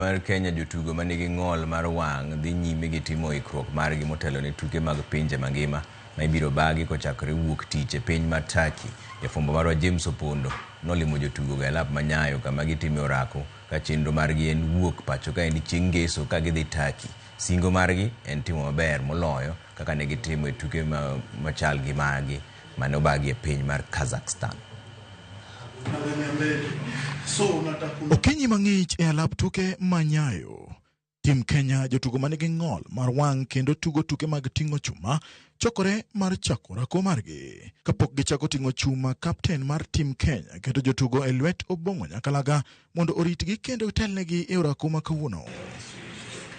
Mar Kenya jotugo ma nigi ng'ol mar wang' dhi nyime gi timo ikruok margi motelo ne tuke mag pinje mangima ma ibiro bagi kochakore wuok tich e piny mar Turkey. Jafwambo marwa James Opondo nolimo jotugo go e alap ma Nyayo kama gitime orako ka chenro margi en wuok pacho kaendi chieng' ngeso ka gidhi Turkey. Singo margi en timo maber moloyo kaka ne gitimo e tuke machal gi magi mane obagi e piny mar Kazakhstan. Okinyi mang'ich e alap tuke ma Nyayo. Tim Kenya jotugo ma nigi ng'ol mar wang' kendo tugo tuke mag ting'o chuma chokore mar chako orako margi. Kapok gichako ting'o chuma, kapten mar Tim Kenya keto jotugo e lwet Obong'o Nyakalaga mondo oritgi kendo telnegi e orako ma kawuono.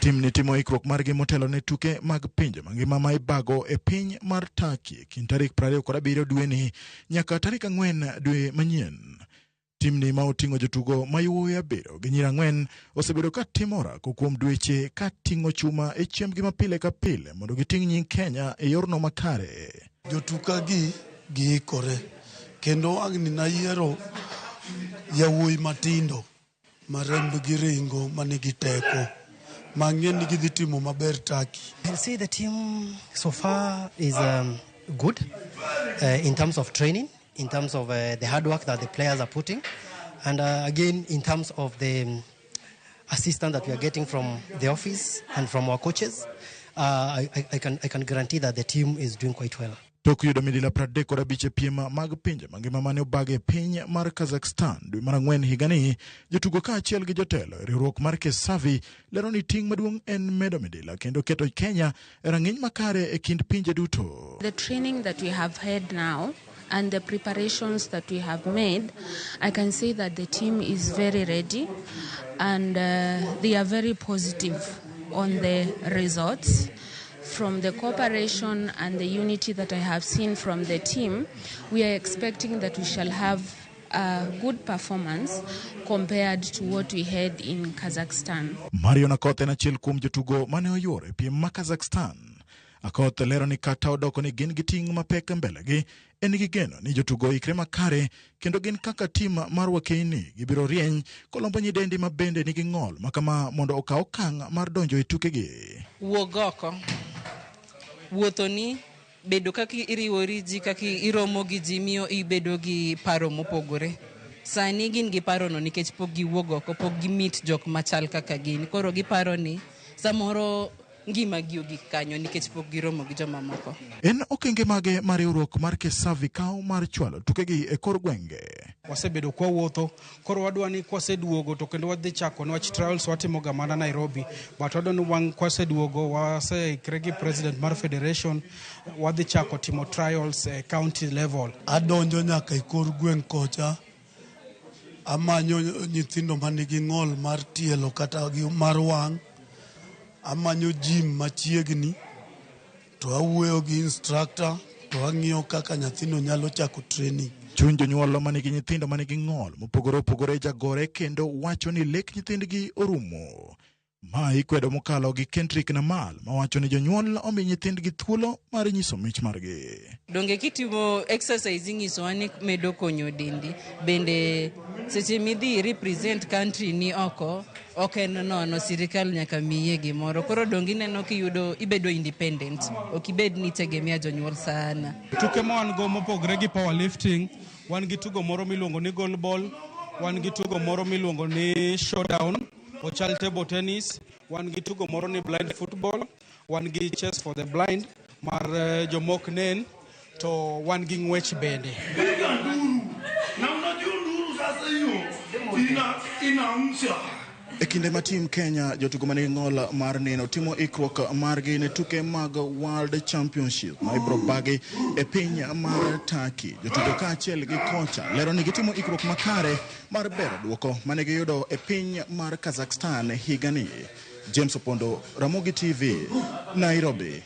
Timni timo ikruok margi motelo ne tuke mag pinje mangima ma ibago e piny mar Turkey e kind tarik 27 dweni nyaka tarik 4 dwe manyien. Timni ma oting'o jotugo ma yawuowi abiriyo gi nyiri ang'wen osebedo ka timo orako kuom dweche ka ting'o chuma e chiembgi ma pile ka pile mondo giting' nying Kenya e yorno makare. Jotukagi giikore kendo ang'ni nayiero yawuoyi matindo ma rembgi ringo manigi teko mang'e ni gidhi timo maber Turkey. I'll say the team so far is good in terms of training, in terms of the hard work that the players are putting, and again in terms of the assistance that we are getting from the office and from our coaches. I can guarantee that the team is doing quite well. Tok yudo midila 35 e piem mag pinje mangima mane obag e piny mar Kazakhstan dwe mar ang'wen higani, jotugo kaachiel gi jotelo e riwruok mar Kesavi lero ni ting' maduong' en medo midila kendo keto Kenya e rang'iny makare e kind pinje duto. The training that we have had now and the preparations that we have made, I can say that the team is very ready and they are very positive on the results. From the cooperation and the unity that I have seen from the team, we are expecting that we shall have a good performance compared to what we had in Kazakhstan. Marion Akoth en achiel kuom jotugo mane oyuoro e piem ma Kazakhstan. Akoth lero ni kata odoko ni gin gi ting' mapek e mbelegi, en gi geno ni jotugo oikre makare kendo gin kaka tim mar Wakeini gibiro rieny kolombo nyidendi ma bende nigi ng'ol makama mondo okaw okang' mar donjo e tukegi. Wuog oko. Wuothoni bedo kaka iriwori ji kaka iromo gi ji miyo ibedo gi paro mopogore. Sani gin gi parono nikech pok giwuok oko, pok gi-meet jok machal kaka gin. Koro giparo ni samoro ngimagi ogik kanyo nikech pok giromo gi jomamoko. En okenge mage ma riwruok mar Kesavi kawo mar chwalo tukegi e kor gwenge? Wasebedo kwawuotho, koro wadwa ni kwaseduogo to kendo wadhi chako niwach trials watimo ga mana Nairobi, but wadwa ni wang' kwaseduogo waseikre gi president mar federation wadhi chako timo trials e county level. Adonjo nyaka e kor gweng' kocha, amanyo nyithindo manigi ng'ol mar tielo kata gi mar wang', amanyo gym machiegni to awuoyo gi instructor to ang'iyo kaka nyathino nyalo chako training. Chuny jonyuol manigi nyithindo manigi ng'ol mopogore opogore jagore kendo wacho ni lek nyithindgi orumo. Ma ikwedo mokalo gi Kendrick Namal mawacho ni jonyuol omi nyithindgi thuolo mar nyiso mich margi. Donge kitimo exercise ing'isowa ni medo konyo dendi. Bende seche midhi represent country ni oko, ok en nono, sirikal nyaka miye gimoro. Koro donge ineno kiyudo ibedo independent, ok ibed ni itegemea jonyuol sana. Tuke ma wan go mopogre gi powerlifting, wan gi tugo moro miluongo ni goalball, wan gi tugo moro miluongo ni showdown, ochal table tennis, wan gi tugo moro ni blind football, wan gi chess for the blind mar jomok nen, to wan gi ng'wech bende. Piga nduru na unajua nduru sasa hiyo inaamsha. E kinde ma team Kenya jotugo manigi ng'ol mar neno timo ikruok margi ne tuke mag World Championship ma ibiro bagi e piny mar Turkey. Jotugo kaachiel gi kocha lero ni gitimo ikruok makare mar bero duoko mane giyudo e piny mar Kazakhstan higani. James Opondo, Ramogi TV, Nairobi.